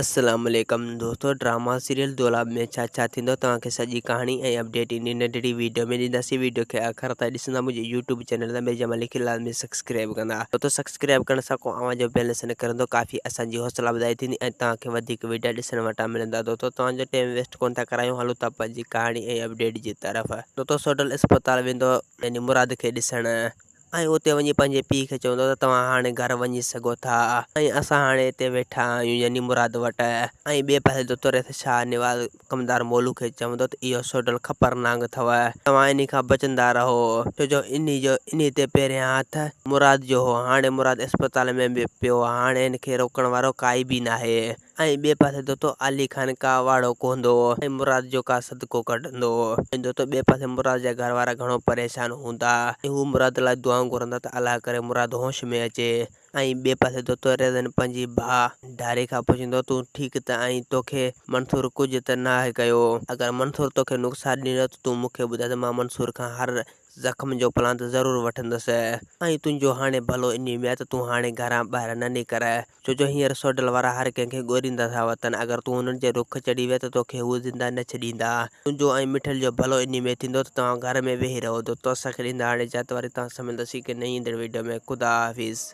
السلام عليڪم دوستو ڊراما سيريل دولاب ۾ ڇا ڇا ٿيندو توهان کي سڄي ڪهاڻي ۽ اپڊيٽ انهي ننڍڙي ويڊيو ۾ ڏينداسين ويڊيو کي آخر تائين ڏسندا منهنجي يوٽيوب چينل تي مرزا ملڪ کي لازمي سبسڪرائب ڪندا دوستو سبسڪرائب ڪرڻ سان ڪو اوهان جو بيلنس نه ڪرندو ڪافي اسان جي حوصلا افزائي ٿيندي ۽ توهان کي وڌيڪ ويڊيا ڏسڻ وٽان ملندا دوستو توهان جو ٽيم ويسٽ ڪون ٿا ڪرايون هلون ٿا پنهنجي ڪهاڻي ۽ اپڊيٽ جي طرف دوستو سوڍل اسپتال ويندو يعني مراد کي ڏسڻ ۽ اتي وڃي پنهنجي پيء کي چوندو ته توهان هاڻي گهر وڃي سگهو ٿا ۽ اسان هاڻي هتي ويٺا آهيون يعني مراد وٽ ۽ ٻئي پاسي دوتوريس شاهه نواز ڪمدار مولو کي چوندو ته اهو سوڍل کپر نانگ اٿو توهان انهي کان بچندا رهو ڇو جو انهي جو انهي تي پهريان هٿ مراد جو هو هاڻي مراد اسپتال ۾ به پيو هاڻي هن کي روڪڻ وارو ڪائي به ناهي. ۽ ٻئي پاسي دوتو علي خان ڪا واڙو ڪوهندو ۽ مراد جو ڪا صدقو ڪڍندو ۽ دوتو ٻئي پاسي مراد جا گهر وارا گهڻو پريشان هوندا ۽ هو مراد لاء دعائون گهرندا ته الله ڪري مراد هوش ۾ اچي ۽ ٻئي پاسي دوتو ريزن پنهنجي ڀاء ڍاري کان پڇندو تون ٺيڪ ته آهين توکي منصور ڪجهه ته ناهي ڪيو اگر منصور توکي نقصان ڏنو ته تون مون کي ٻڌاء ته مان منصور کان هر زخم جو پلاند ضرور وٺندس ۽ تنهنجو هاڻي ڀلو انهي ۾ آهي ته تون هاڻي گهران ٻاهر نه نڪر، ڇو جو هينئر سوڍل وارا هر ڪنهن کي ڳوريندا ٿا وتن، اگر تون انهن جي رخ چڙهي وئين ته توکي هو زنده نه ڇڏيندا. تنهنجو ۽ مٺل جو ڀلو انهي ۾ ٿيندو ته توهان گهر ۾ ويهي رهو. دوستو اسان کي ڏيندا هاڻي اجازت وري توهان سان ملنداسين هڪ نئين ايندڙ ويڊيو ۾ خدا حافظ.